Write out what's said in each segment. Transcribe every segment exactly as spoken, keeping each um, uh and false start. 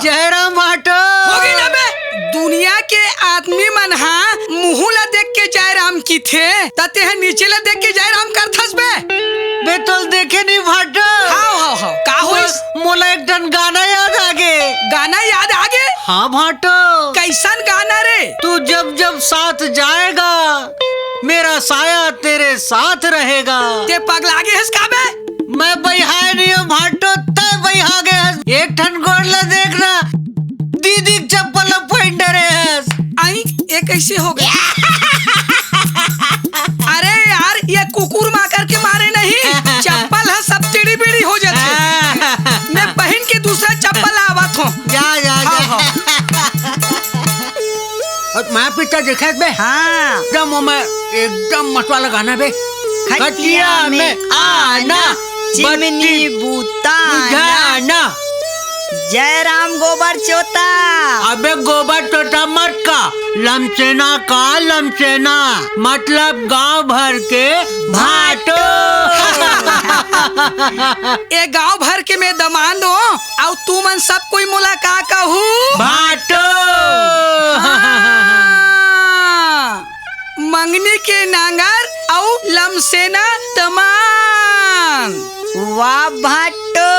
जय राम भाटो। होगे ना बे, दुनिया के आदमी मन हा मुहूं ला देख के जय राम किथे, त तेहा नीचे ला देख के जय राम करथस बे। बे तोल देखे नहीं भाटो। हाव, हाव, हाव। का होइस? मो-, मोला एक ठन गाना याद आगे। गाना याद आगे? हाँ भाटो। कैसन गाना रे? तू जब जब साथ जाएगा, मेरा साया तेरे साथ रहेगा। ते पगला गे हस का बे? मैं बइहाय नहीं हूँ भाटो, तय बइहा गे हस। एक ठन गोड़ ला देखना, दीदी के चप्पल ला पहिन डरे हस। आई, ये कैसे हो गया? अरे यार, ये कुकुर माकर के मारे नहीं, चप्पल ह सब टेढ़ी बेढ़ी हो जाथे। मैं पहिन के दूसरा चप्पल लावत हूँ। जा, जा, हाँ, जा। हाँ। अउ माँ पिता देखत बे? हाँ। एकदम ओमे, एकदम मस्त वाला गाना बे। खटिया खटिया में में आना, आना, चिमनी बत्ती बुताना। बुझाना। जय राम गोबर चोता। अबे गोबर चोता मत का, लमसेना का लमसेना, मतलब गांव भर के भाटो। ए गांव भर के मैं दमांद हो, अउ तुमन सब कोई मोला का कहू? भाटो। हाँ। मंगनी के नांगर अउ लमसेना तमान। वाह भाटो,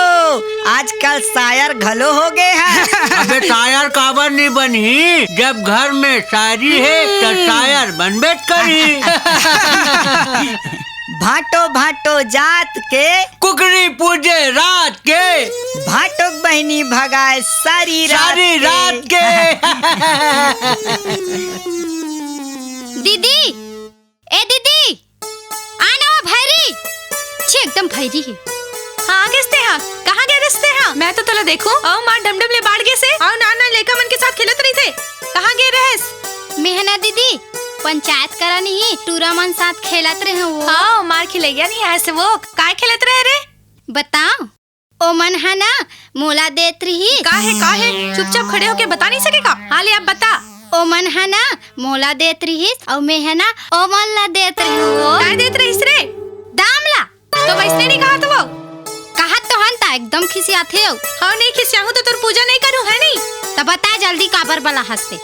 आजकल शायर घलो हो गे है। अबे शायर काबर नहीं बनही, जब घर में शायरी है त हम्म। शायर बनबे च करही। भाटो भाटो जात के कुकरी पूजे रात के। भाटो के बहिनी भगाए सारी रात सारी के। रात के। दीदी, ए दीदी, आ ना वो भैरी। छी, एकदम भैरी है। हाँ, आ गेस तेहा? कहाँ गे रेहेस तेहा? मैं तो तोला देखूं, अउ मार डमडम ले बाढ़ गेस हे, अउ नान नान लइका मन के साथ खेलत रहिथे। कहाँ गे रहेस? मेंहा ना दीदी, पंचायत करा नहीं, टूरा मन साथ खेलत रहे वो। हाँ, मार खिलैया नहीं आए से वो। काय खेलत रहे रे? बताओ। ओमन ह ना मोला देत रिहिस। का हे, का हे? चुपचाप खड़े होके बता नहीं सके का? हाँ ले, अब बता। ओमन ह ना मोला देत रिहिस, अउ मैं ह ना ओमन ला देत रिहिस। काय देत रहिस रे? दाम ला। तो वैसने नहीं कहा तो वो। कहा तो हन ता एकदम खिसियाथे हो। हाँ, नहीं खिसियाहूँ तो तोर पूजा नहीं करूँ, है नहीं? त बता जल्दी काबर बला हंसते।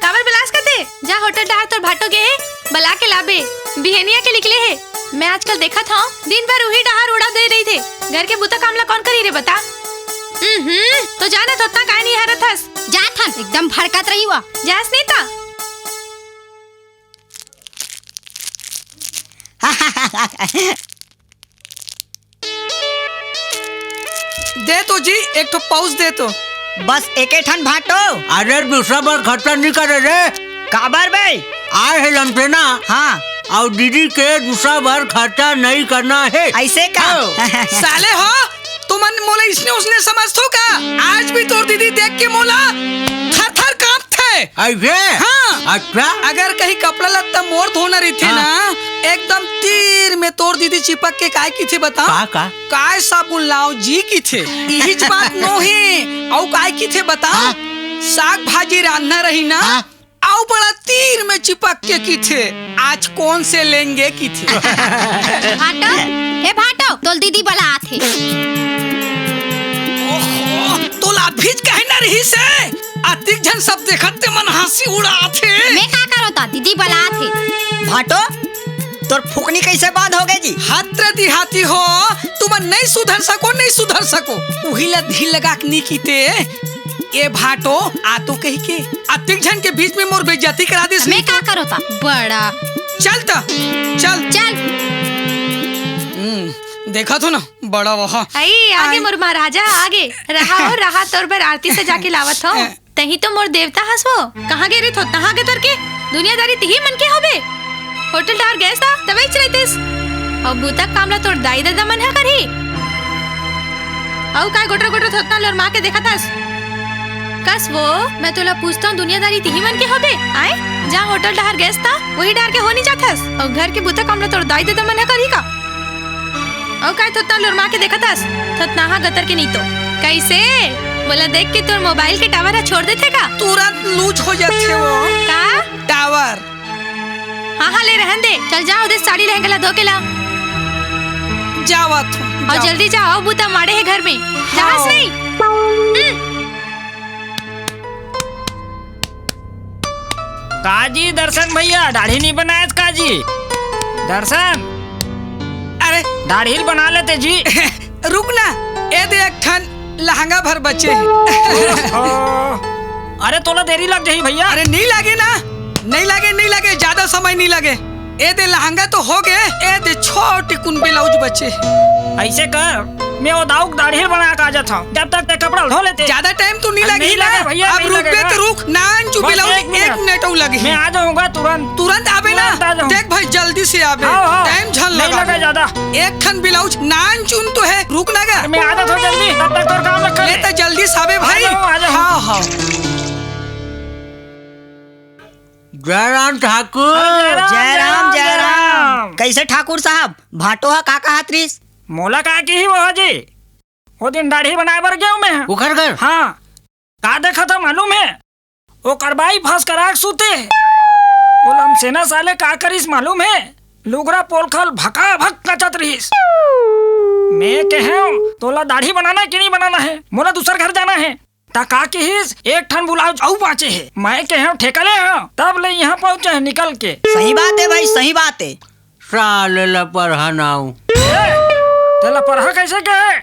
काबर बलास कते? जा होटल डहार तोर भाटो गे हे, बला के लाबे। बिहनिया के निकले हे। मैं आजकल देखत हंव, दिन भर उही डहार उड़ा दे रहिथे। घर के बुता काम ला कौन करही रे बता? हम्म, तो जाना तो ओतना काय नहीं हरत हस। जात हन, एकदम भड़कत रही हुआ। जास नहीं ता। दे तो जी, एक ठो पाउच दे तो। बस एके ठन भाटो। अरे, दूसरा बार खर्चा नहीं करे रे। काबर बे? आए हे लमसेना। हाँ। अउ दीदी के दूसरा बार खर्चा नहीं करना हे। ऐसे का? हाँ। साले हो, तुमन मोला इसने उसने समझथो का? आज भी तोर दीदी देख के मोला थर थर कांपथे। ऐसे? हाँ। अच्छा। अगर कहीं कपड़ा लत्ता मोर धोना रहिथे हाँ। ना, एकदम तीर में तोर दीदी चिपक के काय किथे बता? का, का? काय साबुन लाओ जी किथे। इहिच बात नोहे। अउ काय किथे बता? हाँ। साग भाजी रांधना रही ना, हाँ। अउ बड़ा तीर में चिपक के किथे, आज कौन से लेंगे किथे। भाटो, ए भाटो, तोल दीदी बलात हे। ओहो, तोला भीज कहे न रहिस हे। अतिक झन सब देखत ते मन हंसी उड़ात हे। मैं का करो ता, दीदी बलात हे। भाटो, तोर फुकनी कैसे बंद हो गई जी? हत्र दिहाती हो, तुमन नहीं सुधर सको, नहीं सुधर सको। उही ला ढील लगा के नी कीते। ए भाटो, आ तो कही के अतिक झन के बीच में मोर बेइज्जती करा दिस। मैं का करो ता? बड़ा। चल त, चल। चल। हम्म, देखा तो ना, बड़ा वहा। आई, आगे आई। मोर महाराजा, आगे। रहा हो, रहा, तोर बर आरती सजा के लावत हो। तही तो मोर देवता हस वो। कहाँ गे रे थो? तहाँ गे तोर के? दुनियादारी तिही मन के होबे। होटल डार गैस था, तबे च रहितेस। अउ बूता काम ला तोर दाई ददा मन ह करही। अउ काय गोटरा गोटरा थोतना लोर माँ के देखत हस? कस वो, मैं तोला पूछता हूँ, दुनियादारी तिही मन के होबे? आए? जहाँ होटल डार गैस था, वही डार के हो नहीं जाथस। अउ घर के बूता काम ला तोर दाई ददा मन ह करही का? अउ काय थोतना लोरमा के देखत हस? थोतनाहा गतर के नीतो। कैसे? मोला देख के तोर मोबाइल के टावर ह छोड़ देथे का? तुरंत लूज हो जाथे वो। का? टावर। हाँ, हाँ, ले रहन दे। चल जा, ओदे साड़ी लहंगा ला धो के ला। जावत हूँ, अउ जावत। जल्दी जा, अउ बूता माड़े हे घर में। जाहस हाँ। नहीं? हम्म। का जी दर्शन भैया, दाढ़ी नहीं बनायस का जी? दर्शन, अरे दाढ़ी बना लेते जी। रुक ना, ए दे एक ठन लहंगा भर बचे हे। अरे तोला देरी लग जाही भैया। अरे नहीं लागे ना, नहीं लागे, नहीं लागे, ज्यादा समय नहीं लागे। ए दे लहंगा तो हो गे, ए दे छोटी कुन ब्लाउज बचे। ऐसे कर, मैं वो दाऊ के दाढ़ी बना के आ जाता हूँ, जब तक ते कपड़ा धो लेते। ज्यादा टाइम तो नहीं अरे लगी नहीं ना। लगे भैया, अब नहीं रुक बे लगेगा। तो रुक, नान चू बस ब्लाउज एक एक मिनट। मिनट अउ लगी। मैं आ जाऊंगा तुरंत। तुरंत आबे ना। तुरंत आ जाऊं। देख भाई, जल्दी से आबे। हाँ, हाँ। टाइम झन नहीं लगा लगे दे। ज्यादा। एक ठन ब्लाउज नान चुन तो है, रुक ना गा। अरे मैं आ जाता हूँ जल्दी, तब तक तोर काम रखा ले। ले तो जल्दी से आबे आ भाई। जाऊं, आ जाऊं। हाँ, हाँ। जयराम ठाकुर। अरे जयराम, जयराम, जयराम, जयराम। जयराम। कैसे ठाकुर साहब, भाटो हा का कहत रिस? मोला का किही वो जी? वो दिन दाढ़ी बनाए बर गेंव मैं। ओकर घर? हाँ। का देखा था मालूम है? ओकर बाई फंस कर आग सूते। वो लमसेना साले का करिस मालूम है? लुगरा पोलखल भका भक कचत रहिस। मैं कहेंव, तोला दाढ़ी बनाना है कि नहीं बनाना है? मोला दूसर घर जाना है। त का किहिस, एक ठन ब्लाउज अउ बांचे हे। मैं कहेंव ठेका ले हंव, तब ले इहां पहुंचे हे निकल के। सही बात हे भाई, सही बात हे। साले ला परहा नाऊ। ए, तेला परहा कैसे कहे?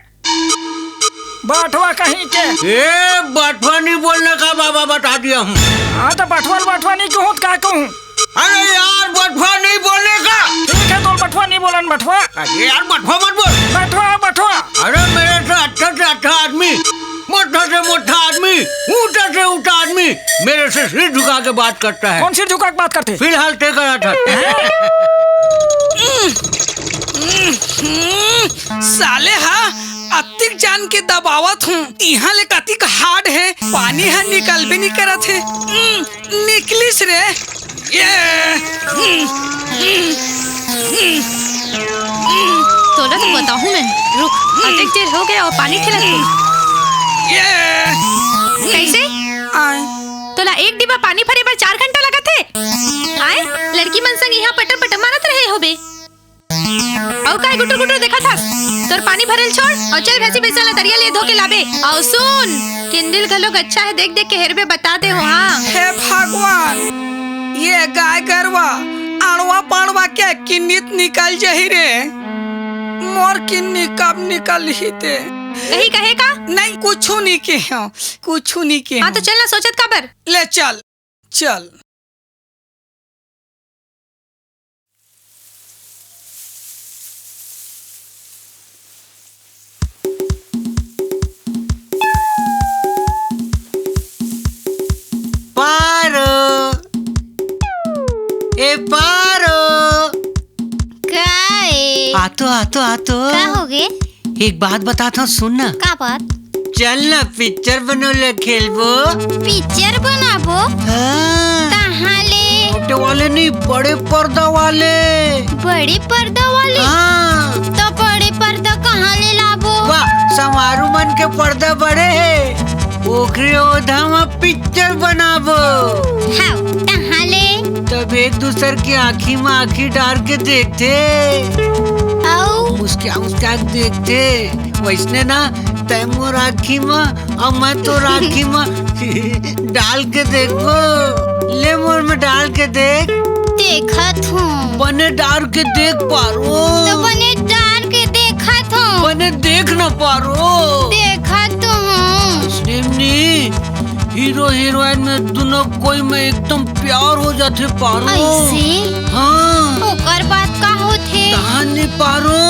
बठवा कहीं के। ए, बठवा नहीं बोलने का बाबा, बता दिया हूँ। हाँ, तो बठवा ल बठवा नहीं कहूँ, त का कहूँ? अरे यार, बठवा नहीं बोलने का। ठीक है, तो बठवा नहीं बोलन, बठवा। अरे यार, बठवा मत बोल। बठवा, बठवा। अरे, मेरे से अच्छा से अच्छा आदमी, मोटा से मोटा आदमी, ऊंचा से ऊंचा आदमी मेरे से सिर झुका के बात करता है। कौन सिर झुका के बात करते? फिलहाल ते करा था। साले हा, अतिक जान के दबावत हूँ। इहाँ ले कतिक हार्ड है, पानी हा निकलबे नहीं करत है। निकलिस रे। ये। तोला तो बताहूँ मैं, रुक, अतेक देर हो गया और पानी ठेलत हे। ये। कैसे? आय। तोला एक डिब्बा पानी भरे बर चार घंटा लगत हे? आय, लड़की मन संग यहाँ पटर पटर मारत रहे होबे। अउ काय गुटुर गुटुर देखत हस? तोर पानी भरल छोड़ अउ चल भैंसी भैंसा ला तरिया ले धो के लाबे। अउ सुन, किंदिल घलोक अच्छा है, देख देख के हेरबे बता दे हो, हाँ। हे भगवान, ये गाय गरवा अड़वा पड़वा के किन्नित निकल जही रे। मोर किन्नी कब निकल ही ते? कहीं कहे का? नहीं, कुछू नहीं के हो, कुछू नहीं के हाँ, हो। तो चल ना, सोचत काबर? ले चल, चल। पारो, ए पारो। का ए? आतो, आतो, आतो। का होगे? एक बात बतात हंव, सुन ना। का बात? चल ना, पिक्चर बनोले खेलबो। पिक्चर बनाबो? हाँ। कहाँ ले? छोटे वाले नहीं, बड़े पर्दा वाले। बड़े पर्दा वाले? हाँ। तो बड़े पर्दा कहाँ ले लाबो? वाह, समारू मन के पर्दा बड़े हे, ओकरे ओधा म पिक्चर बनाबो। हाँ, कहाँ ले? तब एक दूसर के आँखी म आँखी डार के देखथे। अउ? मुस्किया मुस्किया के देखथे। वैसने ना, तै मोर आँखी म अउ मैं तोर आँखी म डाल के देखबो। ले मोर म डाल के देख। देखत हूँ। बने डार के देख पारो। तो बने डार के देखत हूँ। बने देख न पारो। देखत हूँ। सेमनी, हीरो हीरोइन में दुनों कोई में एकदम प्यार हो जाथे पारो। ऐसे? हाँ। ओकर बाद का होथे? कहानी पारो।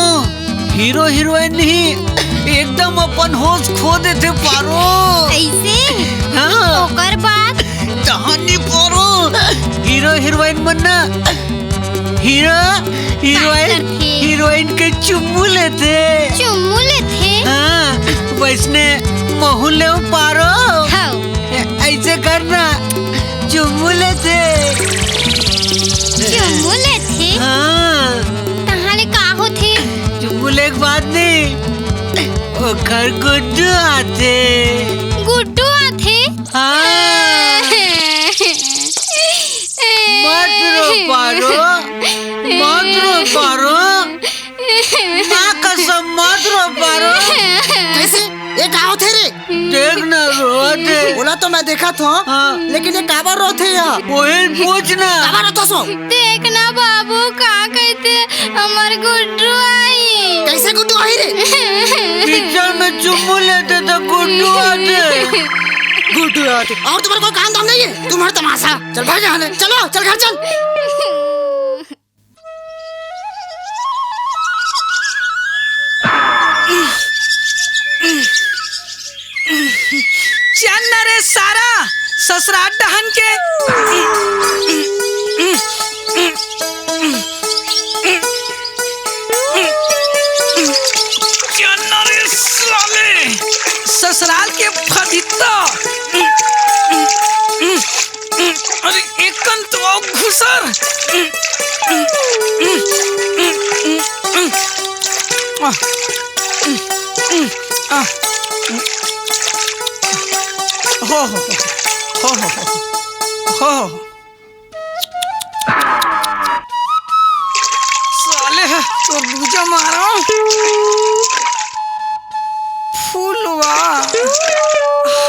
हीरो हीरोइन नहीं, एकदम अपन होश खो देथे पारो। ऐसे? हाँ। ओकर बाद? कहानी पारो। हीरो हीरोइन मन ना, हीरो हीरोइन, करथे? हीरोइन के चुम्मू लेथे। चुम्मू लेथे? हाँ, वैसने महू ले पारो। हाँ। ऐसे करना, चुम्मू लेथे। चुम्मू लेथे? हाँ। तहाँ ले का होथे? चुम्मू ले के बाद नहीं, ओखर गुड्डू आथे। गुड्डू आथे? हाँ। मत रो पारो, मत रो पारो। माँ कसम, मत रो पारो। कैसे? ये का होथे रे? देख ना, रोवत ओला तो मैं देखत हंव, हाँ। लेकिन ये काबर रोथे ये? ओही ल पूछ ना। काबर रोथे सो? देख ना बाबू, का कहिथे, हमर गुड्डू आही। कइसे गुड्डू आही रे? पिक्चर में चुम्मू लेथे त गुड्डू आथे। गुड्डू आथे। अउ तुम्हर कोई काम धाम नहीं है? तुम्हर तमाशा। चल भाग यहाँ ले। चलो, चल घर चल। चल ना रे सारा, ससुराल डहन के। चल ना रे साले, ससुराल के फदित्ता। अरे, एकन तो घुसर। हो, हो, हो। साले, तोर दूजा मारो। फूलवा,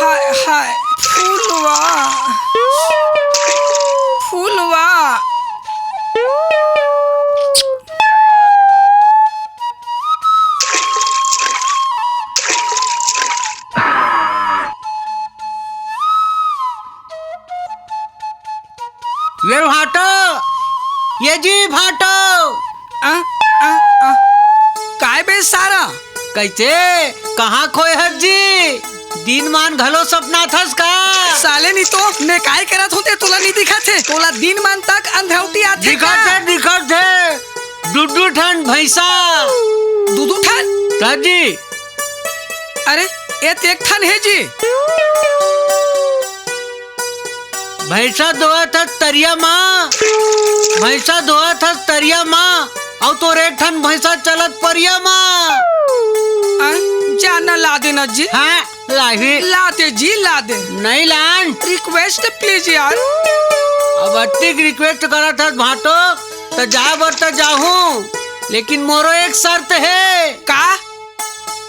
हाय, हाय, फूलवा, फूलवा। ये भाटो, ये जी भाटो। आ, आ, आ। काय बे सारा? कइसे? कहाँ खोए हस जी? दिन मान घलो सपनाथस का? साले नी तो, मैं काय करत हों ते तोला नी दिखत हे? तोला दिन मान तक अंधौटी आथे का? दिखत हे, दिखत हे। दू दू ठन भैंसा। दू दू ठन? सर जी। अरे, ए त एक ठन हे जी। भैंसा धोवत हस तरिया मा, भैंसा धोवत हस तरिया मा, अउ तोर एक ठन भैंसा चलत परिया मा। आ, जा ना ला दे ना जी। हाँ, लाही। ला दे जी, ला दे। नहीं लान। Request please यार। अब अतिक request करत हस भाटो, त जाए बर त जाहूँ, लेकिन मोरो एक शर्त हे। का?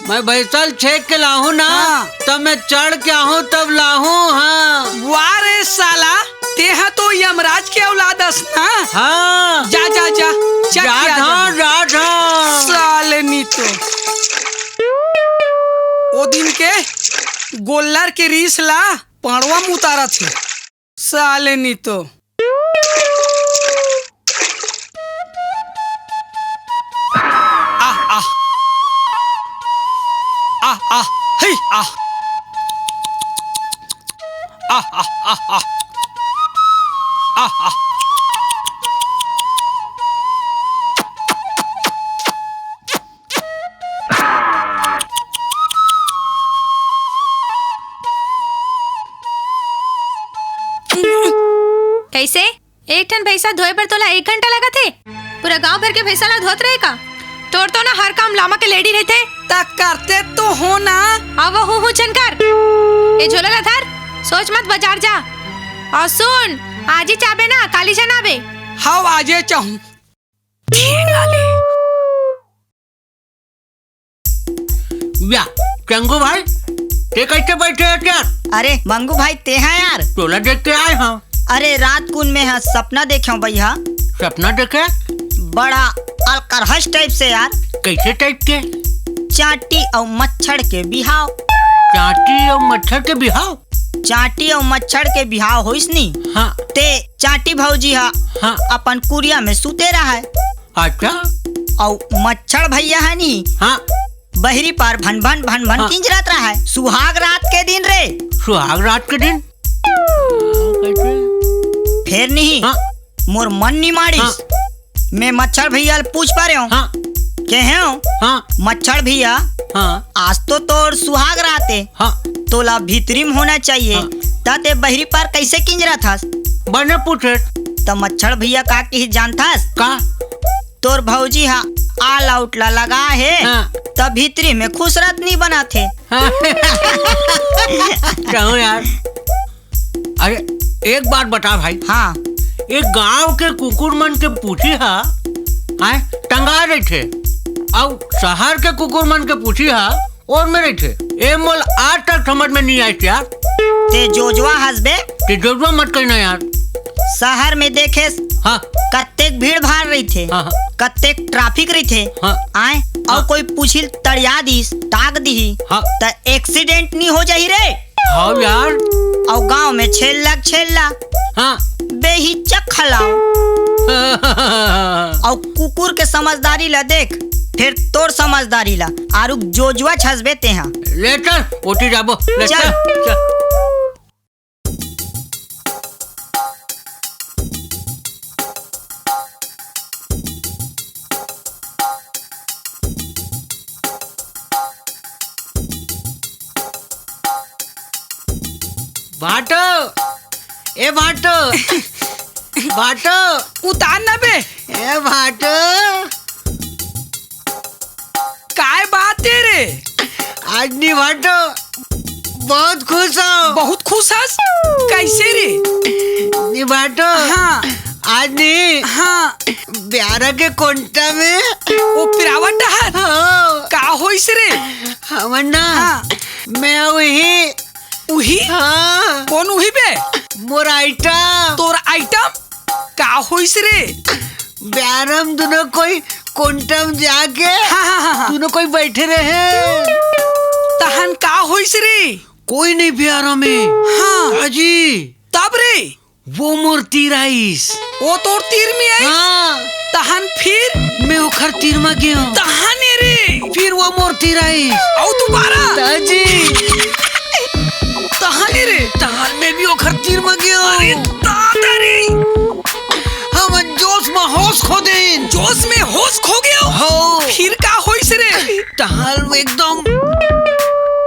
मैं भैंसा ल छेंक के लाहूँ ना, हाँ। तब मैं चढ़ के आहूँ, तब लाहूँ, हाँ। वाह रे साला, तेहा तो यमराज के औलाद अस ना। हाँ। जा, जा, जा, जा, जा, जा, जा। जा, जा। साले नी तो। ओ दिन के गोल्लर के रीस ला पांड़वा म उतारत हे। साले नी तो। आह, आह। आह, आह। हे, आह। आह, आह, आह, आह। आह, आह। कइसे? एक ठन भैंसा धोए बर तोला एक घंटा लगत हे? पूरा गांव भर के भैंसा ला धोत रहे का? तोर तो ना हर काम लामा के लेडी रहिथे। त करते तो हों ना। अब हूँ हूँ झन कर। ए झोला ला धर, सोच मत बजार जा। अउ सुन, आजी चाबे ना, काली झन आबे। हव, आजे चाहूँ। या, चंगू भाई, ते कइसे बइठे हस यार? अरे, मंगू भाई, तेहा यार? तोला देख के आए हंव। अरे, रात कुन में ह सपना देखेंव भैया। सपना देखे? बड़ा अलकरहस type से यार। कइसे type के? चांटी अउ मच्छर के बिहाव। चांटी अउ मच्छर के बिहाव? चांटी अउ मच्छर के बिहाव होइस नी। हाँ। ते चांटी भौजी ह हाँ। अपन कुरिया में सुते रहय। अच्छा। अउ मच्छर भैया ह नी, हाँ। बहिरी पार भन भन भन भन हाँ। किंजरत रहय। सुहाग रात के दिन रे। सुहाग रात के दिन? हाँ, कइसे? फेर नी, हाँ। मोर मन नी माड़िस। हाँ। मैं मच्छर भैया ल पूछ परेंव। हाँ। कहेंव, हाँ। मच्छर भैया, हाँ। आज तो तोर सुहाग रात ए। हाँ। तोला भीतरी में होना चाहिए। हाँ। त ते बहिरी पार कइसे किंजरत हस? बने पूछे। त मच्छर भैया का किहिस जानथस? का? तोर भौजी ह all out ला लगा हे, हाँ। त भीतरी में खुसरत नी बनत हे। हाँ। कहूँ यार। अरे, एक बात बता भाई। हाँ। एक गांव के कुकुर मन के पूछी ह, आय, टंगा रहिथे, अउ शहर के कुकुर मन के पूछी ह, ओर में रहिथे। ए मोला आज तक समझ में नी आइस यार। ते जोजवा हसबे। ते जोजवा मत कहना यार। शहर में देखेस, हाँ। कत्तेक भीड़ भाड़ रहिथे, हाँ, हाँ। कत्तेक ट्रैफिक रहिथे। हाँ। आय, अउ हाँ। कोई पूछिल तड़िया दिस, टाक दिही, हाँ। त एक्सीडेंट नी हो जाही रे। हाँ यार। अउ गांव में छेल्ला के छेल्ला। हाँ। बेहिचक खलाओ। अउ कुकुर के समझदारी ला देख, फिर तोर समझदारी ला। आरुग जोजुआ छसबे तेहा। ले चल, ओती जाबो। ले चल। चल, चल। भाटो, ए भाटो, भाटो। उतार ना बे। ए भाटो। काय बात हे रे? आज नी भाटो, बहुत खुश हंव। बहुत खुश हस? कैसे रे? नी भाटो। हाँ। आज नी। हाँ। ब्यारा के कोंटा में। ओ पिरावट हर। हाँ। का होइस रे? हमन ना। हाँ। मैं उही। उही? हाँ। कोन उही बे? मोर आइटम। तोर आइटम? का होइस रे? ब्यारा म दुनो कोई कोंटा म जाके हाँ, हाँ, हाँ, हाँ। दुनो कोई बैठे रहे। तहन का होइस रे? कोई नहीं ब्यारा में। हाँ। दाजी। तब रे? वो मोर तीर आइस। वो तोर तीर में आइस? हाँ। तहन फिर? मैं ओखर तीर म गेंव। तहन रे? फिर वो मोर तीर आइस। अउ दोबारा? दाजी। तहन रे? तहन मैं भी ओखर तीर म गेंव। अरे दादा रे। हमन जोश म होश खो देन। जोश में होश खो गेव? हो। फिर का होइस रे? तहन एकदम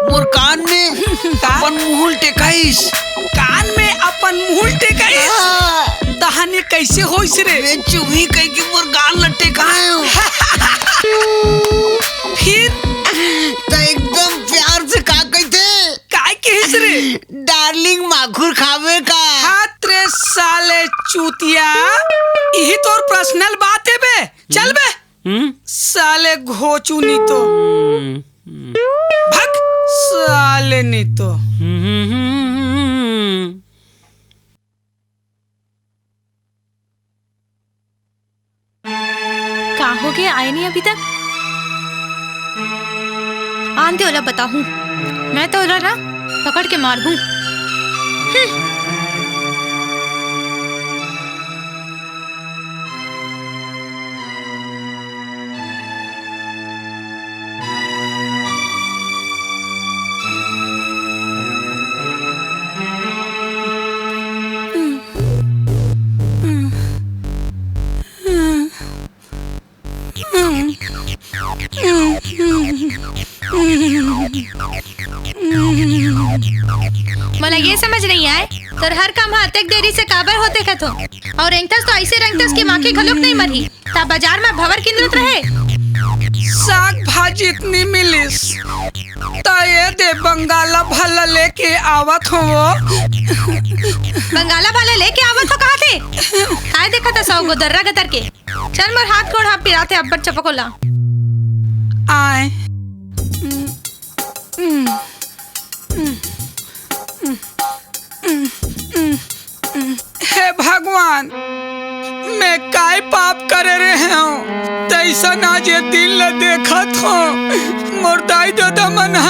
मोर कान में का? अपन मुहुल टेकाइस। कान में अपन मुहुल टेकाइस? हाँ। तहन ये कैसे होइस रे? मैं चुमी कह के मोर गाल ल टेकाएंव। फिर? त एकदम प्यार से का कहिथे? काय कहिस रे? डार्लिंग माखुर खाबे का? हात रे साले चूतिया, इही तोर पर्सनल बात हे बे। चल बे। हम्म? साले घोचू नी तो। हम्म, हम्म। भग साले नी तो। हम्म, हम्म, हम्म, हम्म। का होगे, आए नहीं अभी तक? आन दे, ओला बताहूँ। मैं तो ओला ना पकड़ के मारहूँ। हम्म। मोला ये समझ नहीं आए, तोर हर काम ह अतेक देरी से काबर होथे कथो? अउ रेंगथस तो अइसे रेंगथस कि माखी घलोक नहीं मरही। त बाजार म भंवर किंदरत रहे। साग भाजी इतनी मिलिस, त ये दे बंगाला भाला लेके आवत हों वो। बंगाला भाला लेके आवत हों कहाथे? काय देखत हस ओ गोदर्रा गतर के? चल, मोर हाथ गोड़ ह पिराथे, अब्बड़ चपकोला। आय। हे भगवान, मैं काय पाप करे रहेंव, तइसन आज ये दिन ल देखत हों। मोर दाई ददा मन ह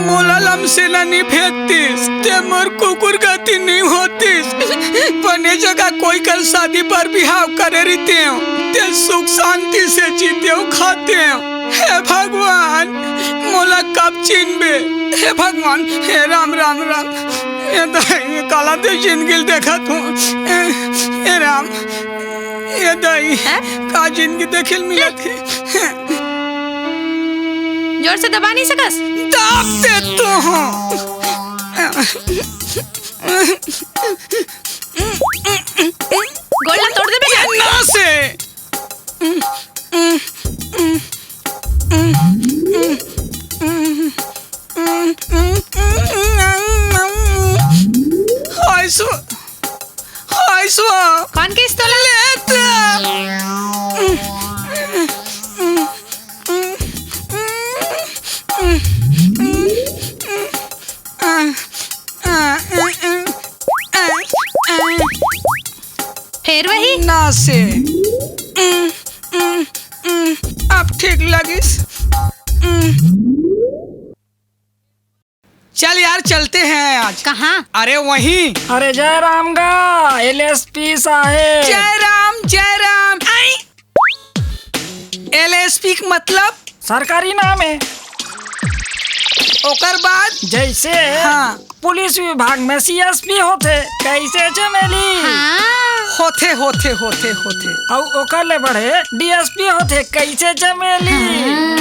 मोला लमसेना नी भेजतिस, ते मोर कुकुर गति नी होतिस। बने जगह कोई कर शादी बर बिहाव करे रहितेंव, ते सुख शांति से जीतेंव खातेंव। हे भगवान, मोला कब चिनबे? हे भगवान, हे राम, राम, राम। ए दाई, काला दे जिंदगी ल देखत हों। ए, ए राम, ए दाई, हैं? का जिंदगी देखे ल मिलत हे? जोर से दबा नहीं सकस? दाब दे तो हों। गोड़ ला तोड़ देबे का? ये ना से। हाय सो, हाय सो। कौन किस तोला? लेता। फेर वही? ना से। उम, उम, उम, अब ठीक लगिस। उम। चल यार, चलते हैं आज। कहाँ? अरे वहीं। अरे जय राम गा, एलएसपी साहेब। जय राम, जय राम। आई। एलएसपी के मतलब? सरकारी नाम है। ओकर बाद? जैसे हाँ। पुलिस विभाग में सीएसपी होथे, कैसे चमेली? हाँ। होथे, होथे, होथे, होथे। अउ ओकर ले बड़े डीएसपी होथे, कैसे चमेली? हाँ।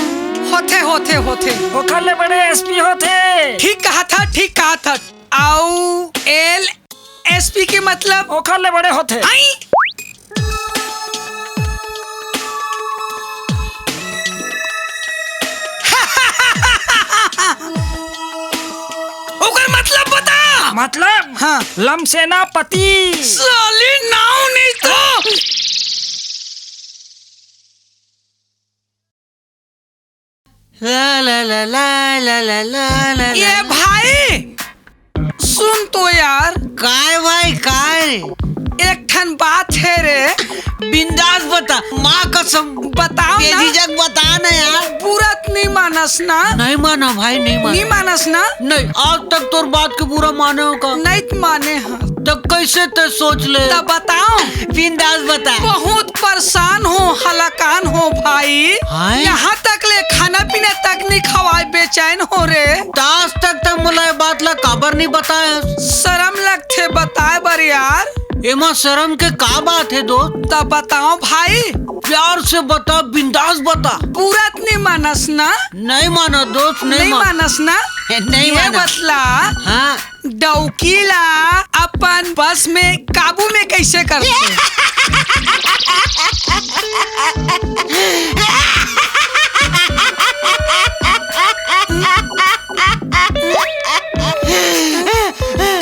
होथे, होथे, होथे। ओकर ले बड़े एसपी होथे। ठीक कहा था, ठीक कहा था। अउ एलएसपी के मतलब? ओखर ले बड़े होथे। आई। ओकर मतलब बता। मतलब? हाँ। लमसेनापति। साली नाव नहीं तो। ला, ला, ला, ला। ये भाई, सुन तो यार। काय भाई, काय? एक ठन बात हे रे। बिंदास बता, माँ कसम। बताओ ना। बेझिझक बता ना यार। बुरा त नहीं मानस ना? नहीं माना भाई, नहीं माना। नहीं मानस ना? नहीं, आज तक तोर बात के बुरा माने हो का? नहीं त माने हाँ। त कैसे ते सोच ले? त बताओ। बिंदास बता। बहुत परेशान हो, हलाकान हो भाई। हाय। यहाँ तक ले खाना पीना तक नहीं खवाए, बेचैन हो रे। त आज तक त मोला ये बात ला काबर नहीं बताया? शरम लगथे बताए बर यार। एमा शरम के का बात है दोस्त? त बताओ भाई। प्यार से बता, बिंदास बता। बुरा त नहीं मानस ना? नहीं माना दोस्त, नहीं नहीं मान- मानस ना? नहीं ये माना। बतला। हाँ। डौकी ला अपन बस में काबू में कैसे करथे?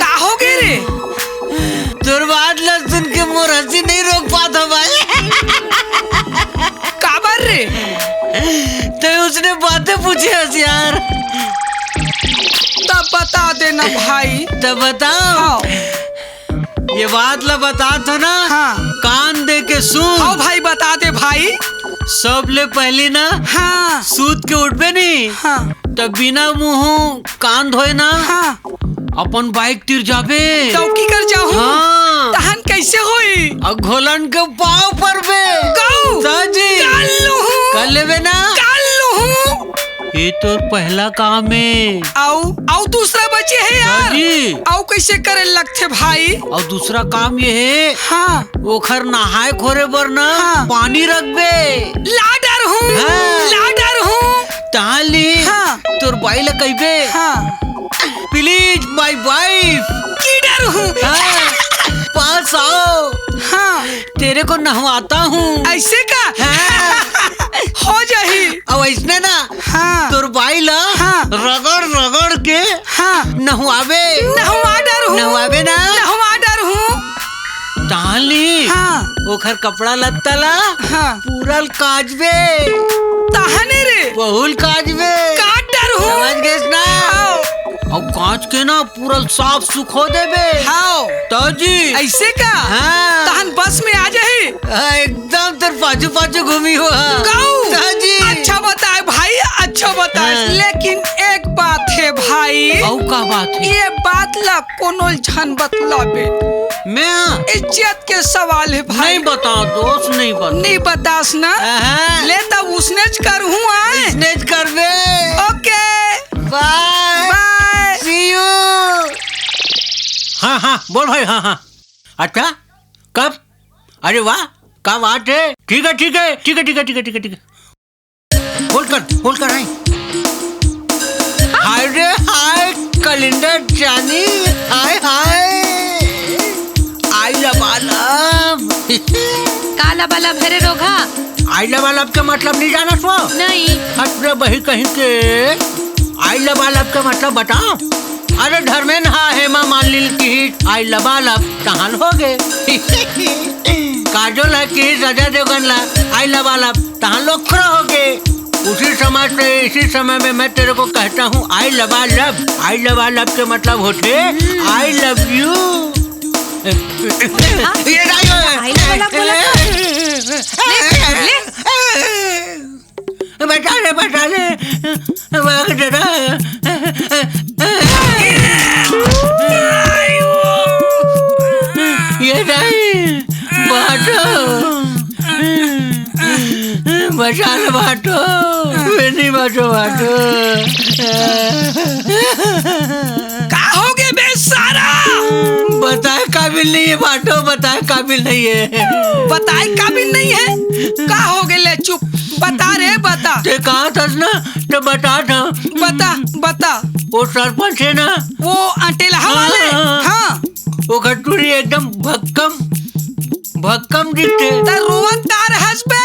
का हो गे रे? तोर बात ला सुन के मोर हंसी नहीं रोक पात हो भाई। काबर रे? तो उसने बातें पूछे हस यार। तब बता देना भाई। तब बताओ। हाँ। ये बात ला बता दो ना। हाँ। कान दे के सुन। हाँ भाई, बता दे भाई। सबले पहली ना, हाँ। सूत के उठबे नहीं, हाँ। तब बिना मुंह कान धोए ना, हाँ। अपन बाइक तीर जाबे। चौकी कर जाहूं? हाँ। तहन कैसे होई? अउ घोलन के पाँव परबे। गऊ। साजी। कर लूहूं। कर लेबे ना? कर लूहूं। ये तोर पहला काम है। अउ, अउ दूसरा बचे है यार। साजी। अउ कैसे करे लगथे भाई? अउ दूसरा काम ये है। हाँ। ओखर नहाए खोरे बर ना हाँ। पानी रखबे। ला डरहूं, हाँ। ला डरहूं। ताली हाँ। तोर बाई ला कहिबे। हाँ। Please my wife। की डरहूं। हाँ। पास आओ। हाँ। तेरे को नहवाता हूँ। ऐसे का? हाँ। हो जाही। अब ऐसने ना हाँ। तोर बाई ला हाँ। रगड़ रगड़ के हाँ। नहवाबे। नहवा डरहूं। नहवाबे ना? नहवा डरहूं। ताली। हाँ। ओखर कपड़ा लत्ता ला हाँ। पूरा ल काजबे। ताहने रे। बहुल काजबे। काट डरहूं। समझ गेस ना? हाँ। अब कांच के ना पूरा साफ सुखो देबे। हाँ। ताजी। ऐसे का? हाँ। तहन बस में आ जाही। हाँ, एकदम तोर पाछू पाछू घूमी हो। हाँ। गऊ। ताजी। अच्छा बताए भाई, अच्छा बताए। हाँ। लेकिन एक बात है भाई। अउ का बात है? ये बात ला कोनो झन बतलाबे। मैं? इज्जत के सवाल है भाई। नहीं बता दोस्त, नहीं बता। नहीं बतास ना? हाँ। ले तब उसने ज करहूँ आए। उसने ज करबे। OK। Bye। Bye। See you। हाँ, हाँ, बोल भाई, हाँ, हाँ। अच्छा, कब? अरे वाह, का बात है। ठीक है, ठीक है, ठीक है, ठीक है, ठीक है, ठीक है, ठीक है। Hold कर, hold कर, हाय। हाय रे हाय, कैलेंडर जानी, हाय हाय। I love आलम। का लबालब है रे रोगहा? I love आलम के मतलब नहीं जानत हो? नहीं। हट रे बही कहीं के। I love आलम के मतलब बताओ। अरे धर्मेन हा हेमा मालिनी किहिस I love आलम, तहान हो गे। काजोल हा किहिस अजय देवगन ला I love आलम, तहान लोग खड़ा हो गे। उसी समय से इसी समय में मैं तेरे को कहता हूँ I love Alam. I love आलम के मतलब होथे I love you। ये नहीं है। बचा ले, भाग जरा। ये दाई, भाटो, बचा ले भाटो, मैं नहीं बचो भाटो। का हो गे बे सारा? बताए काबिल नहीं है भाटो, बताए काबिल नहीं है। बताए काबिल नहीं है? का हो गे ले, चुप, बता रे, बता। ते कहा थस ना, तो बता था। बता, बता। वो सरपंच है ना? वो अंटेलहा वाले? हाँ, हाँ। हाँ। ओकर टूरी एकदम भक्कम, भक्कम दिखथे। त रोवत का रहस बे?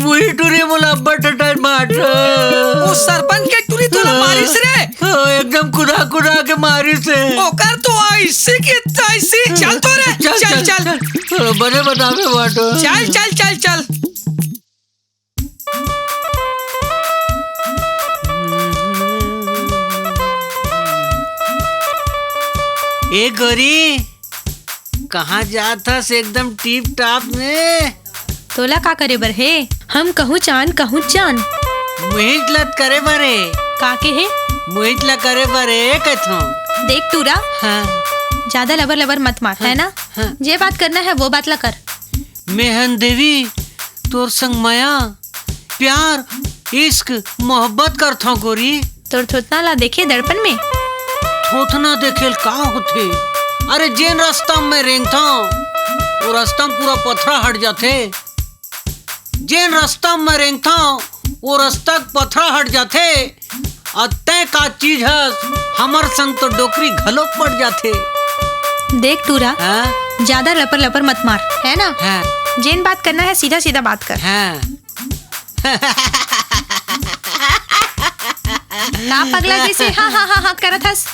वही टूरी मोला अब्बड़ डंटाय मार। वो सरपंच के टूरी तोला मारिस रे? हाँ, एकदम कुदा कुदा के मारिस हे। ओकर तो ऐसी की तैसी। चल तो रे, चल, चल, चल, चल। चल। हाँ, बने बताबे भाटो। चल, चल, चल, चल। ए गोरी, कहाँ जात हस एकदम टीप टाप में? तोला का करे बर हे? हम कहूँ चान, कहूँ चान। मुहित लत करे बर हे। का के हे? मुहित ला करे बर हे कथों। देख टूरा, हाँ। ज्यादा लबर लबर मत मार, हाँ, है ना? हाँ। जे बात करना है वो बात ला कर। मेहन देवी, तोर संग मया, प्यार, इश्क, मोहब्बत करथौं गोरी। तोर थोथना ला देखे दर्पण में। थोथना देखेल का होथे? अरे जेन रास्ता में रेंगथौं, वो रास्ता में पूरा पथरा हट जाथे। जेन रास्ता में रेंगथौं, वो रास्ता के पथरा हट जाथे। अउ तैं का चीज हस, हमर संग तो डोकरी घलो पट जाथे। देख टूरा, हाँ? ज्यादा लपर लपर मत मार, है ना? हाँ। जेन बात करना है, सीधा सीधा बात कर। हाँ। का पगला जैसे हाँ, हाँ, हाँ, हाँ करत हस?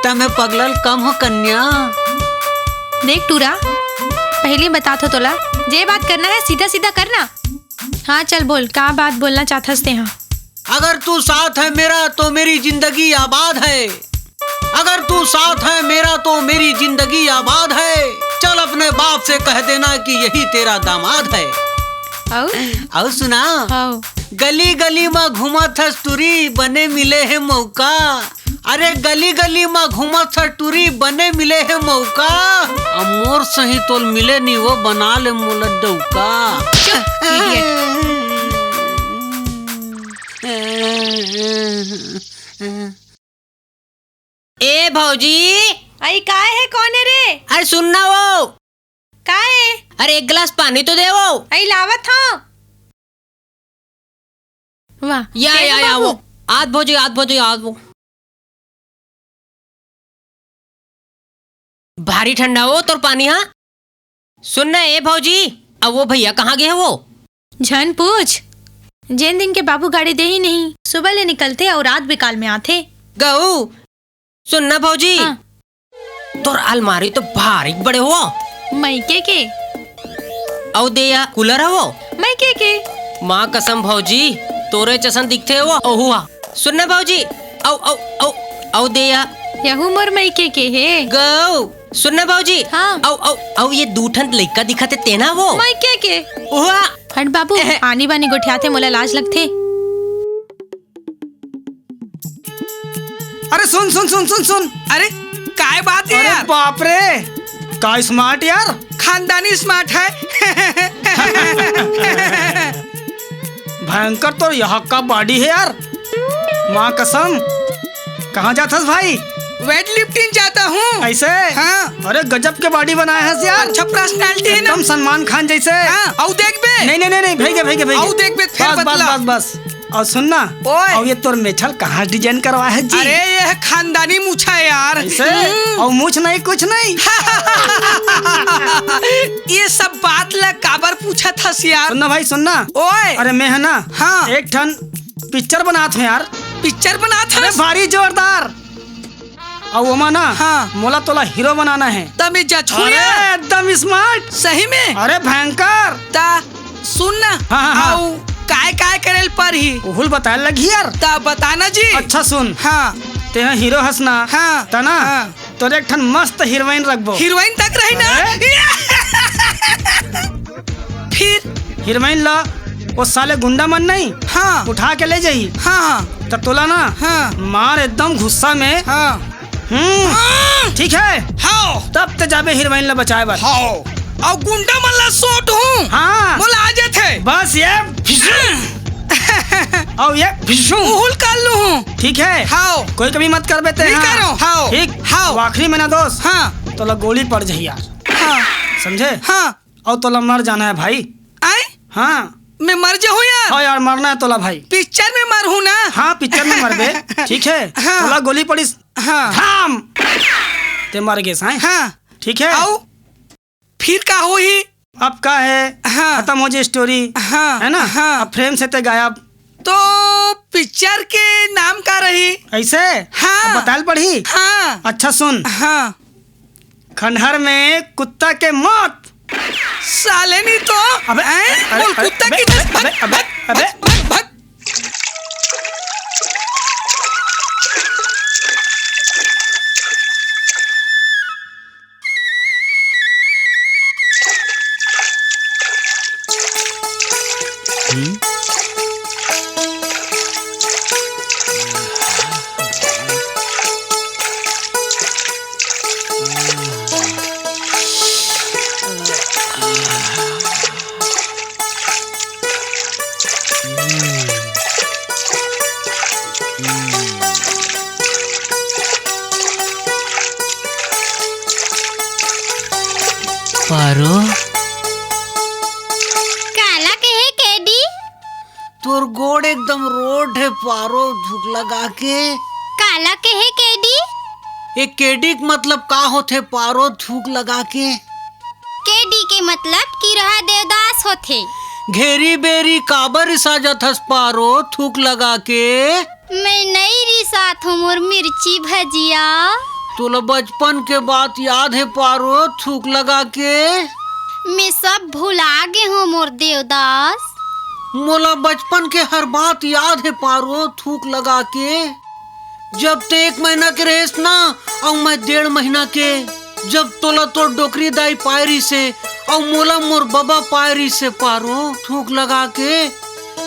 त मैं पगलल कम हो कन्या। देख टूरा, पहली बतात हो तोला, जे बात करना है सीधा सीधा करना। हाँ चल बोल, का बात बोलना चाहत हस तेहा? अगर तू साथ है मेरा तो मेरी जिंदगी आबाद है। अगर तू साथ है मेरा तो मेरी जिंदगी आबाद है। चल अपने बाप से कह देना कि यही तेरा दामाद है। अउ? अउ सुना। हौ। गली गली म घूमत हस टूरी, बने मिले हे मौका। अरे गली गली म घूमत हस टूरी, बने मिले हे मौका। अब मोर सही तोल मिले नी, वो बना ले मोला डौका। चुप, idiot। ए भौजी। अई काय हे, कौन हे रे? अरे सुन ना वो। काय? अरे एक गिलास पानी तो दे वो। अई लावत हौं। वाह, या, या, या, वो। आत भौजी, आत भौजी, आत वो। भारी ठंडा वो तोर पानी, हाँ? सुन ना, ए भौजी, अब वो भैया कहाँ गे हे वो? झन पूछ। जेन दिन के बाबू गाड़ी दे ही नहीं, सुबह ले निकलथे अउ रात बिकाल में आथे। गऊ, सुन ना भौजी, हाँ। तोर अलमारी तो भारी बड़े हो। मइके के। अउ दे या कूलर हवो। मइके के। माँ कसम भौजी, तोरे चसन दिखथे वो। ओहुआ। सुन ना भौजी, अउ, अउ, अउ, अउ दे या। यहू मोर मइके के हे। गऊ। सुन ना भौजी। हाँ। अउ, अउ, अउ ये दू ठन लइका दिखत हे तेना वो। मइके के। ओहुआ। हट बाबू, एहे। आनी बानी गोठियाथे, मोला लाज लगथे। अरे सुन, सुन, सुन, सुन, सुन। अरे, काय बात हे अरे यार? बाप रे, का smart यार। खानदानी smart है। भयंकर तो यहाँ का body है यार। माँ कसम, कहाँ जात हस भाई? Weight lifting जाता हूँ। ऐसे? हाँ। अरे गजब के body बनाए हस यार। अच्छा personality है ना? एकदम सलमान खान जैसे। हाँ, अउ देख बे। नहीं, नहीं, नहीं, नहीं, भैया, भैया, भैया। अउ देख बे, फिर बस, बस, बतला। बस, बस। अउ सुन ना, ओए। अउ ये तोर मेछल कहाँ design करवाए हे जी? अरे, ये खानदानी मूछा हे यार। ऐसे? हम्म। अउ मूछ नहीं, कुछ नहीं। ये सब बात ला काबर पूछत हस यार? सुन ना भाई, सुन ना। ओए। अरे मैं है ना, हाँ। एक ठन picture बनात हूँ यार। Picture बनात हस? अरे भारी जोरदार। अउ ओमा ना, हाँ। मोला तोला hero बनाना हे। त मैं जचहूँ अरे, यार। एकदम smart। सही में? अरे, भयंकर। त सुन ना, हाँ, हाँ, हाँ। अउ काय काय करे ल परही? ओहू ल बताए लगही यार। त बता ना जी। अच्छा सुन। हाँ। तेहा hero हस ना, हाँ। त ना, हाँ। तोरे एक ठन मस्त heroine रखबो। Heroine तक रही ना। अरे। फिर? Heroine ला वो साले गुंडा मन नहीं, हाँ। उठा के ले जाही। हाँ, हाँ। त तोला ना, हाँ। मार एकदम गुस्सा में। हाँ। हम्म, हाँ। ठीक है? हाँ। तब ते जाबे हीरोइन ला बचाए बर। हाँ। अउ गुंडा मन ला सोट हूँ। हाँ। मोला आ जाथे। बस ये भिशू। अउ ये भिशू। उहुल कर लू हूँ। ठीक है? हाँ। कोई कमी मत करबे ते, नहीं हाँ। करो। हाँ। ठीक? हाँ। अउ आखिरी में ना दोस्त, हाँ। तोला गोली पड़ जाही यार। हाँ। समझे? हाँ। अउ तोला मर जाना है भाई। आए? हाँ। मैं मर जाहूँ यार? हाँ यार, मरना है तोला भाई। पिक्चर में मरहूँ ना? हाँ, पिक्चर में मरबे। ठीक है? हाँ। तोला गोली पड़िस। हाँ। धाम। ते मर गेस, हैं? हाँ। ठीक है? अउ? फिर का होही? अब का है? हाँ। खतम हो जाए स्टोरी। हाँ, है ना? हाँ। अब फ्रेम से ते गायब। तो पिक्चर के नाम का रही? ऐसे? हाँ। अब बताल पड़ही? हाँ। अच्छा सुन। हाँ। खंडहर में कुत्ता के मौत। साले नहीं तो। अबे, हैं? अरे, बोल अरे, कुत्ता अबे, की अबे, अबे, अबे। भग, भग, भग। पारो। काला कहे केडी? तोर गोड़ एकदम रोड हे पारो, थूक लगा के। काला कहे केडी? ए केडी के मतलब का होथे पारो, थूक लगा के? केडी के मतलब किरहा देवदास होथे। घेरी बेरी काबर रिसा जथस पारो, थूक लगा के? मैं नई रिसात हूँ मोर मिर्ची भजिया। तोला बचपन के बात याद हे पारो, थूक लगा के? मैं सब भुला गे हूँ मोर देवदास। मोला बचपन के हर बात याद हे पारो, थूक लगा के। जब ते एक महीना के रहेस ना, अउ मैं डेढ़ महीना के, जब तोला तोर डोकरी दाई पाए रहिसे, अउ मोला मोर बबा पाए रहिसे पारो, थूक लगा के,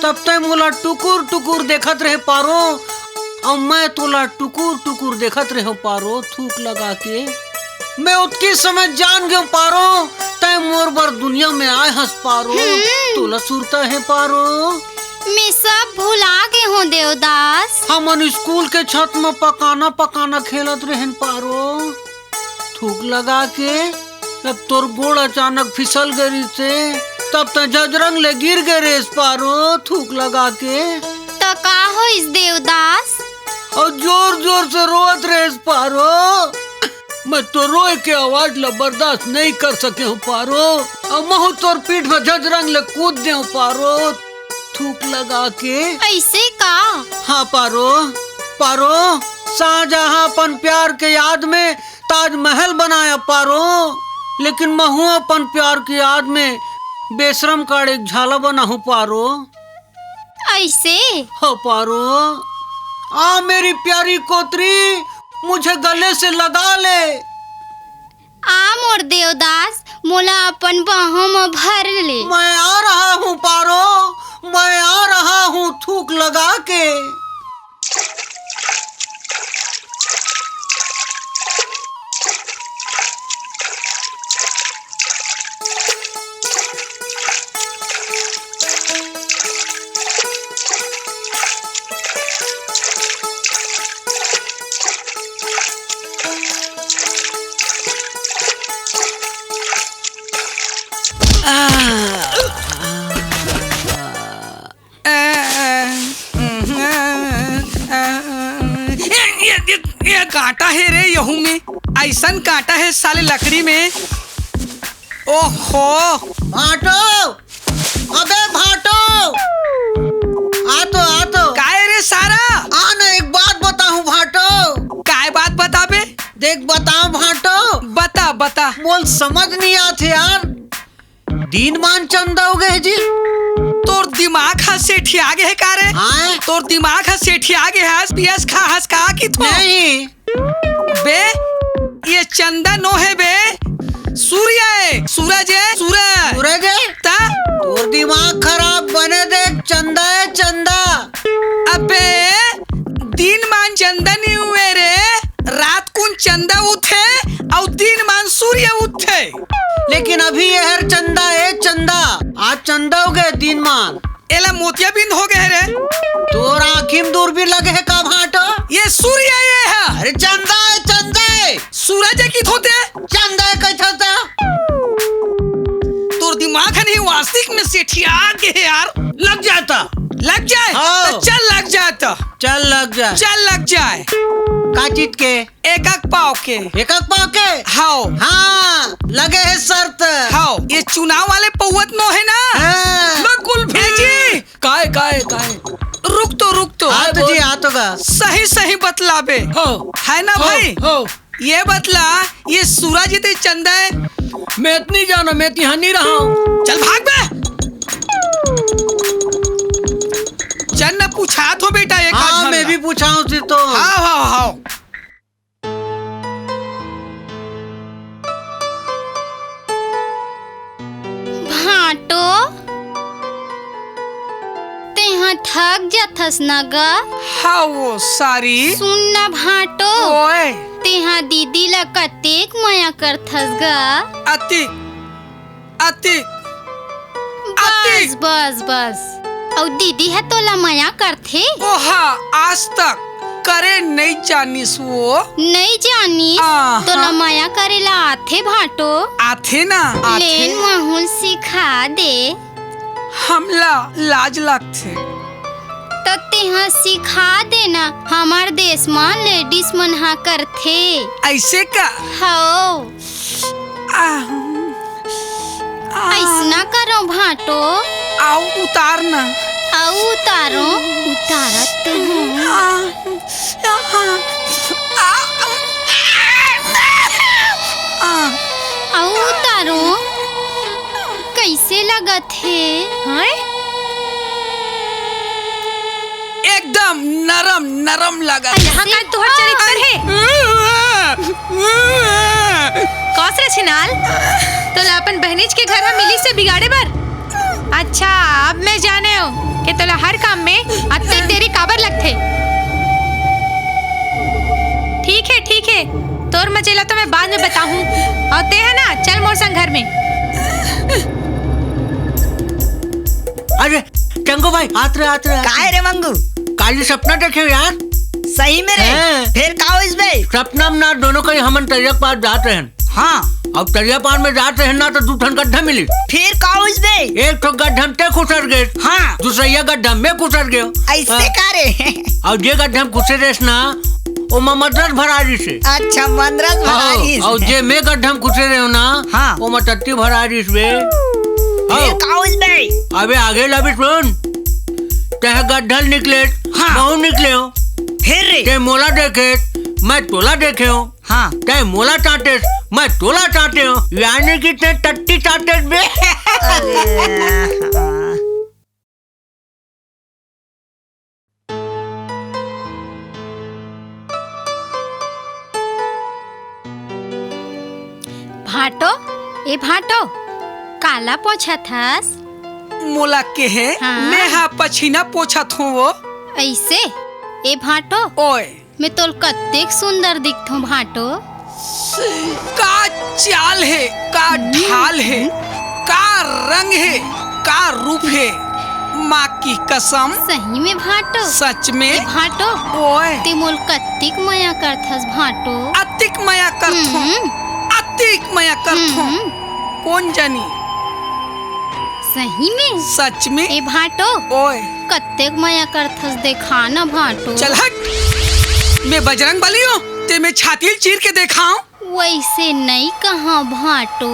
तब तैं मोला टुकुर टुकुर देखत रहे पारो, अउ मैं तोला टुकुर टुकुर देखत रहे पारो, थूक लगा के। मैं ओतकी समय जान गेंव पारो, तैं मोर बर दुनिया में आए हस पारो, हम्म। तोला सुरता हे पारो। मैं सब भुला गे हूँ देवदास। हमन स्कूल के छत म पकाना पकाना खेलत रहेन पारो, थूक लगा के। तब तोर गोड़ अचानक फिसल गे रहिसे, तब तैं झजरंग ले गिर गे रेस पारो, थूक लगा के। त का होइस देवदास? अउ जोर जोर से रोवत रेस पारो। मैं तो रोए के आवाज ला बर्दाश्त नहीं कर सके हूँ पारो। अउ महू तोर पीठ में झजरंग ले कूद देव पारो, थूक लगा के। ऐसे का? हाँ पारो, पारो, शाहजहां अपन प्यार के याद में ताजमहल बनाया पारो, लेकिन महू अपन प्यार के याद में बेशरम काड़े झाला बनाहूं पारो। ऐसे? हो पारो, आ मेरी प्यारी कोतरी, मुझे गले से लगा ले। आ मोर देवदास, मोला अपन बाहों म भर ले। मैं आ रहा हूँ पारो, मैं आ रहा हूँ थूक लगा के। ये, ये, ये कांटा हे रे, यहू में अइसन कांटा हे साले लकड़ी में। ओहो। भाटो, अबे भाटो, आ तो, आ तो। काय रे सारा? आ ना, एक बात बताहूँ भाटो। काय बात बताबे? देख बताओ भाटो। बता, बता। मोल समझ नहीं आत हे यार। दीन मान चंदा हो गए जी। तोर दिमाग ह सेठिया गे हे का रे? हाँ? तोर दिमाग ह सेठिया गे हे, पियस खा हस का कि थो? नहीं। बे, ये चंदा नो हे बे, सूर्य हे, सूरज हे, सूरज। सूरज हे? ता? तोर दिमाग खराब बने दे चंदा उठथे अउ दिन मान सूर्य उठथे। लेकिन अभी ये हर चंदा ए चंदा, आज चंदा हो गए दिन मान। एला मोतियाबिंद हो गए रे। तोर आँखी में दूरबीन लगे हे का भांटो? ये सूर्य ये है। अरे चंदा है, चंदा है। सूरज है की थोते? चंदा है कही थोते? तोर दिमाग है नहीं वास्तविक में सेठिया गए हे यार। लग जाता। लग जाए? हाँ। तो चल लग जाता। चल लग जाए। चल लग जाए। का चीज के? एकक पाव के। एकक पाव के? हाव। हाँ, लगे हे शर्त। हाव, ये चुनाव वाले पौवत नो है ना? हाँ। बिल्कुल भेजी। काय, काय, काय? रुक तो, रुक तो। हाँ तो जी, हाँ तो का। सही, सही बतलाबे। हो। है ना हो, भाई? हो। ये बतला, ये सूरज इतनी चंदा है। मैं इतनी जानो, मैं तिहां नहीं रहा हूँ। चल भाग बे। चल ना पूछा तो बेटा, एक हाँ, आध मैं घंटा। भी पूछा हूँ तुझे तो। हाँ, हाँ, हाँ। भांटो, तेहा थक जाथस न गा? हाँ वो सारी। सुन न भांटो, ओए। तेहा दीदी ला कतेक मया करथस गा? अति अतिक। बस, अतिक। बस, बस। अउ दीदी ह तोला मया करथे? ओहा आज तक करे नइ जानिस वो। नइ जानिस? आहा। तोला मया करे ला आथे भांटो? आथे ना, आथे। लेन महूल सिखा दे। हमला लाज लगथे। त तेहा सिखा देना, हमर देश म लेडीज मन ह करथे। अइसे का? हव। आह, आह। अइसना करो भांटो। अउ उतार ना। अउ उतारो, उतारत तो हूँ। आह, आह, आह, आह। अउ उतारो, कइसे लगत हे? हैं? एकदम नरम नरम लगत। यहाँ का तुहर चरित्र हे? कौस रे छिनाल, तोला अपन बहनीच के घर ह मिलिस हे बिगाड़े बर? अच्छा, अब मैं जाने हूँ कि तोला हर काम में अत्ते तेरी काबर लगथे। ठीक हे, ठीक हे, तोर मजेला तो मैं बाद में बताहूँ। अउ ते ह ना, चल मोर संग घर में। अरे चंगू भाई, आत रहे, आत रहे, आत रहे। काय रे मंगू? काली सपना देखे यार। सही में रे? हाँ। फेर का होइस बे? सपना में ना दोनों कहीं हमन तरिया के पार जात रहेन। हाँ। अउ तरिया पार में जात रहेन ना तो दू ठन गड्ढा मिली। फेर का होइस बे? एक ठो गड्ढा में ते खुसर गे। हाँ। दूसरइया गड्ढा में खुसर गे। अइसे हाँ। का रे? अउ जे गड्ढा में खुसरे रहेस ना, ओमा मदरस भरा रिहिस हे। अच्छा, मदरस भरा रिहिस। अउ जे में गड्ढा में खुसरे रहेंव ना, हाँ। ओमा टट्टी भरा रिहिस बे। फेर का होइस बे? अबे आगे ला भी सुन। तेह गड्ढा ले निकलेस, हाँ। महूँ निकलेंव। फेर रे? ते मोला देखेस, मैं तोला देखेंव। हाँ। ते मोला चाटेस, मैं तोला चाटेंव। यानी कि ते टट्टी चाटेस बे। अरे, हाँ। भांटो, ए भांटो, काला पोंछत हस? मोला केहे, हाँ। मैं हा पछीना पोंछत हों वो। अइसे? ए भांटो, ओए। मैं तोल कतेक सुंदर दिखथों भांटो। का चाल हे, का ढाल हे, का रंग हे, का रूप हे, माँ की कसम। सही में भांटो? सच में। ए भांटो, ओए। ते मोल कतिक मया करथस भांटो। अतिक मया करथों। हम्म। अतिक मया करथों। हम्म। कोन जानी? सही में? सच में। ए भांटो, ओए। कतेक मया करथस, देखा ना भांटो। चल हट, मैं बजरंग बली हों, ते मैं छाती ल चीर के देखाओं। वइसे नइ कहा भांटो।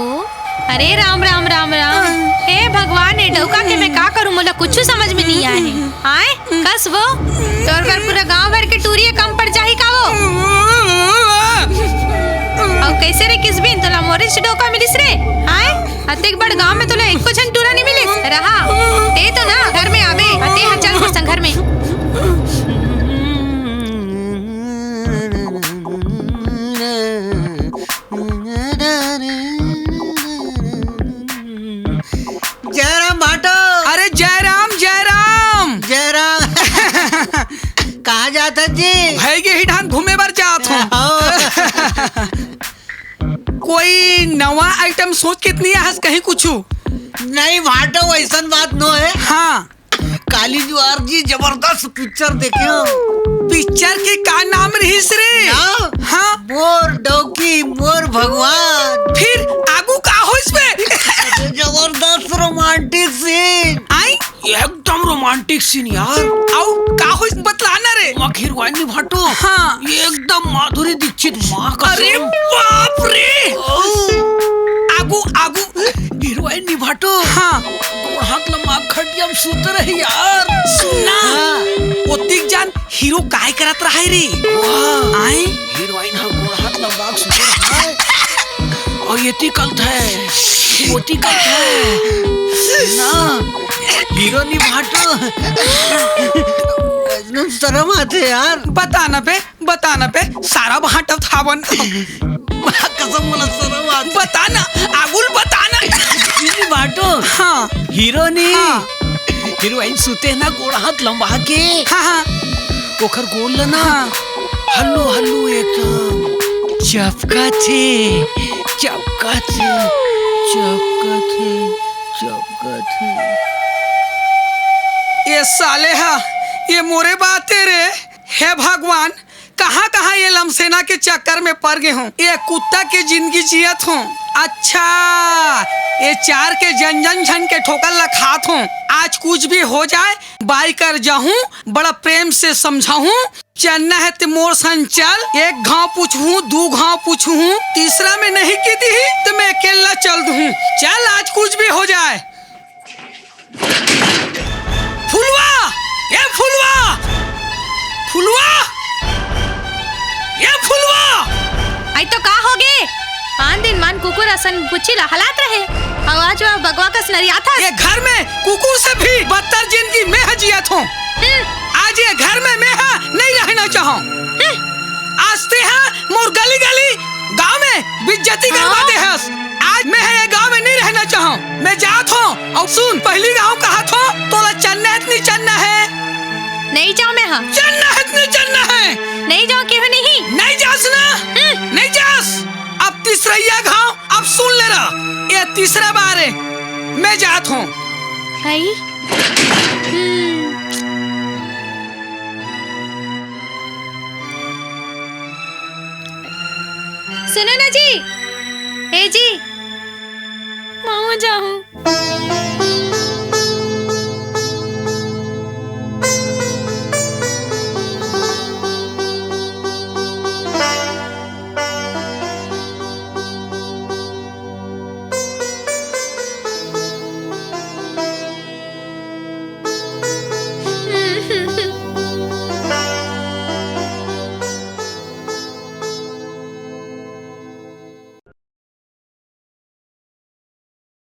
अरे राम, राम, राम, राम। हे भगवान, ए डउका के मैं का करूं, मोला कुछु समझ में नइ आए। आए, कस वो? तोर बर पूरा गांव भर के टूरी कम पड़ जाही का वो? अउ कइसे रे किसबिन, तोला मोरेच डउका मिलिस रे? आए, अतेक बड़ गांव में तोला एको झन टूरा नइ मिलिस? रहा, ते तो ना घर में आबे, अते हा चल मोर संग घर में। जय राम भांटो। अरे जय राम, जय राम। जय राम। कहाँ जात हस जी? भई गे ही ढान घूमे बर जात हों। हो। नवा आइटम सोच के इतनी आहस कहीं कुछू। नहीं भाटो, वैसन बात नो है। हाँ। काली जुआर जी, जबरदस्त पिक्चर देखे हो। पिक्चर के का नाम रहिस रे? ना? हाँ। मोर डौकी मोर भगवान। फिर आगू का होइस बे? जबरदस्त रोमांटिक सीन। आई? एकदम रोमांटिक सीन यार। अउ का होइस बतला ना रे। मखिरवानी भाटो। हाँ। एकदम माधुरी दीक्षित, माँ कसम। अरे बाप रे। आगू, आगू। हीरोइन निभाटो। हाँ। गोड़ हाथ लमा खटिया म सुत रही यार। सुन ना। हाँ। ओतिक जान हीरो काय करत रहाय रे? वाह। आय? हीरोइन ह गोड़ हाथ लमा के सुत रहाय। अउ एती कलत हे, ओती कलत हे। ना। हीरो निभाटो। एकदम शर्म आथे यार। बता ना बे। बता ना बे, सारा बांटत हावन। माँ कसम, मोला शरम आथे। बता ना, आगू ल बता ना। हीरो नी बांटो। हाँ। हीरो नी। हाँ। हीरोइन सुते ना, गोड़ हाथ लंबा के। हाँ, हाँ। ओकर गोड़ ल ना। हाँ। हल्लू, हल्लू एकदम। चपका थे, चपका थे, चपका थे, चपका थे। ये साले हा, ये मोरे बाते रे। हे भगवान, कहाँ-कहाँ ये लमसेना के चक्कर में पर गे हों। ये कुत्ता के जिंदगी जियत हों। अच्छा, ये चार के जन-जन झन के ठोकर ल खात हों। आज कुछ भी हो जाए, बाई कर जाहूँ, बड़ा प्रेम से समझाहूँ। चलना हे त मोर संग चल, एक घांव पूछहूँ, दू घांव पूछहूँ, तीसरा में नहीं कहि दिही त मैं अकेल्ला चल दूहूँ। चल, आज कुछ भी हो जाए। फुलवा! ए फुलवा! फुलवा! ए फुलवा! आई तो का होगे? आन दिन मन कुकुर असन पुछी ला हलात रहे, अउ आज वो बगवा कस नरियाथस। ये घर में कुकुर से भी बदतर जिंदगी मैं ह जियत हों। हम्म। आज ये घर में मैं ह नहीं रहना चाहों। हम्म। आज तेहा मोर गली-गली गांव में बेइज्जती करवा हाँ। दे हस। आज मैं ह ये गांव में नहीं रहना चाहों। मैं जात हों। अउ सुन, पहली गांव कहत हों, तोला चलना हे त नहीं चलना हे? नहीं जाओं मैं ह। चलना हे त नहीं चलना हे? नहीं जाओं, केहू नहीं। नहीं जास ना? हम्म। नहीं जास। अब तीसरइया घांव, अब सुन ले रहा, ये तीसरा बार हे, मैं जात हों। आई? हम्म। सुनो ना जी, ए जी, मैं जाहूँ।